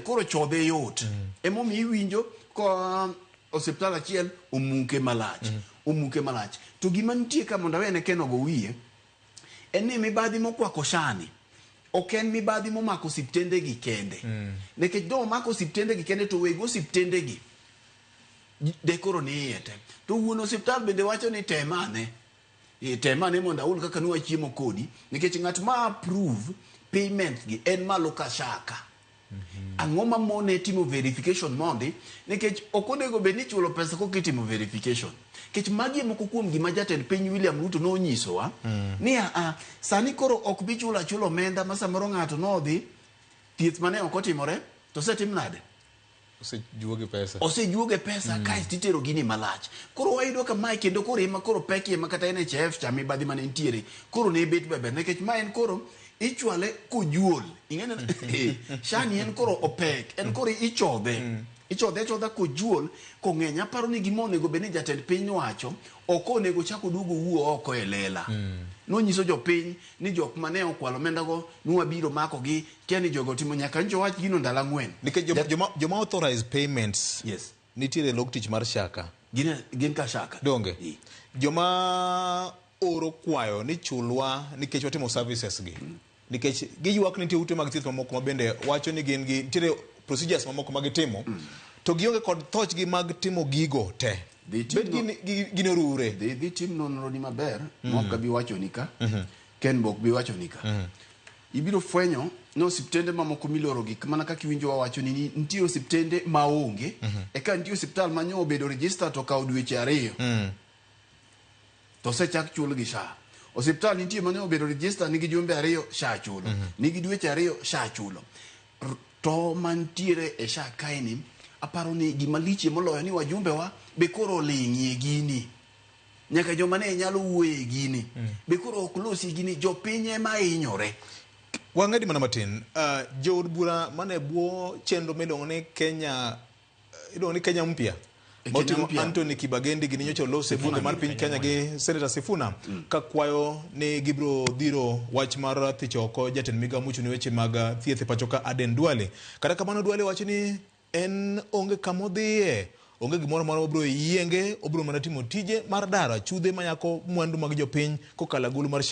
Koro chodhe yot. Emomiyo iwinjo ka osiptal achiel omuke malach. Omuke malach. To gima nitie ka mondo awene Ken ogo wiye, en ni mibadhi mokwako SHA ni ok en mibadhi momako osiptende gi kende. Nikech do omako osiptende gi kende to weg osiptende gi de koro ni iye te. To wuon osiptal bende wacho ni tem ane. E, tem ane mondo aul kaka ne wachiemo kodi nikech ng'at ma approve payment gi en malo ka SHA ka. Ang'o ma mone timo verification mondi nikech ok onego bed ni ichulo pesa koka itimo verification. Nikech magi e moko kuom gima jatend piny William Ruto nonyisowa ni a sani koro ok bi chulo achula omenda ma samoro ng'ato nodhi thieth mane ok otimore to osetim nade? Osejuoge pesa. Osejuoge pesa kaeto itero gini malach. Koro wayudo ka mae kendo koro ema koro pekie ma kata NHIF cha mibadhi mane nitiere koro ne bet maber nikech ma en koro ichwale kojuol. Ing'eni eh, SHA ni en koro opek, en koro ichodhe. Ichodhe achodha kojuol kong'eny. Aparo ni gima onego bed ni jatend piny wacho ok onego chak oduog owuo oko e lela. Nonyiso jopiny ni jok mane okwalo omendago nwabiro makogi Kia ni jogo otimo nyaka ncho wach gino ndalo ang'wen. Nikech joma, joma, joma authorize payments Yes. nitiere e log tich mar SHA ka. Gin, gin ka SHA ka. Donge? Eh. Joma oro kwayo ni chulwa nikech watimo services gi. Nikech giywak ni nitie ute mag thieth mamoko ma bende wacho ni gin gi nitiere procedures mamoko ma gitimo to gionge kod thochgi mag timo gigo te. Dhi tim Bed no- gini orure. Dhi, dhi tim nonro ni maber, ma ok abi wachoni ka. Ken be ok bi wachoni ka. Ibiro fwenyo ni osiptende mamoko miloro gi mana kaka iwinjo wawacho ni nitie osiptende maonge eka nitie osiptal ma nyo obedo register to okawo dweche ariyo to osechak chul gi SHA. Osiptal nitie mane obedo register nigi jumbe ariyo SHA chulo, nigi dweche ariyo SHA chulo. To mantiere e SHA kaeni aparo ni gima lichie moloyo ni wajumbe wa be koro oling'ie gini. Nyaka joma ne nyalo wuoye e gini be koro ok losi gini, jopiny ema hinyore. Wang'adi mana matin, jood bura mane bwo chenro miluongo ni Kenya iluongo ni Kenya Mpya E Kenya moting'o Mpya. Anthony Kibagendi gini nyocha olose bunge mar piny Kenya gi Senator Sifuna ka kwayo ni gibiro dhiro wach mar thicho oko jatend migao mochung' ne weche mag thieth e pacho ka Aden Duale. Kata kamano Duale wacho ni En onge kama odhiye, onge gimoro amora mabiro yienge, obiro mana timo tije mar daro achudhe mayako mwandu mag jopiny kokalo agulu mar